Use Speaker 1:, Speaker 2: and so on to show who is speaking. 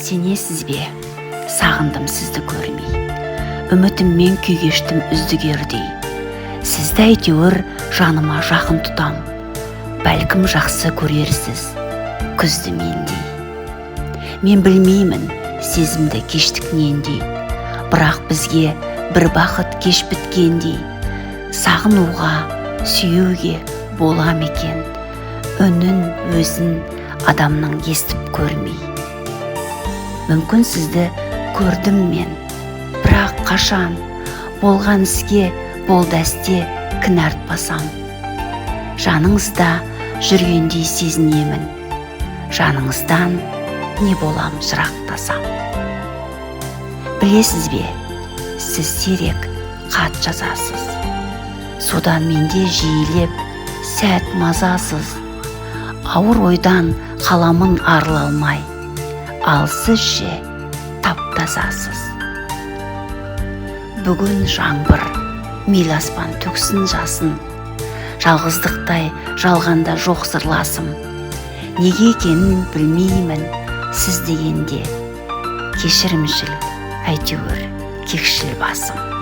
Speaker 1: Сенесіз бе, сағындым сізді көрмей, үмітіммен күй кештім үздігердей. Сізді әйтеуір жаныма жақын тұтам, бәлкім жақсы көрерсіз күзді мендей. Мен білмеймін сезімді кештік нендей, бірақ бізге бір бақыт кеш біткендей. Сағынуға, сүюге бола ма екен, үнін өзін адамның естіп көрмей. Мүмкін сізді көрдім мен, бірақ қашан болған іске болды әсте кінә артпасам. Жаныңызда жүргендей сезінемін, жаныңыздан не болам жырақтасам. Білесіз бе, сіз сирек хат жазасыз, содан менде жиілеп сәт мазасыз. Ауыр ойдан қаламын арыла алмай, ал сіз ше тап-тазасыз. Бүгін жаңбыр, мейлі аспан төксін жасын, жалғыздықтай жалғанда жоқ сырласым. Неге екенін білмеймін сіз дегенде, кешірімшіл әйтеуір кекшіл басым.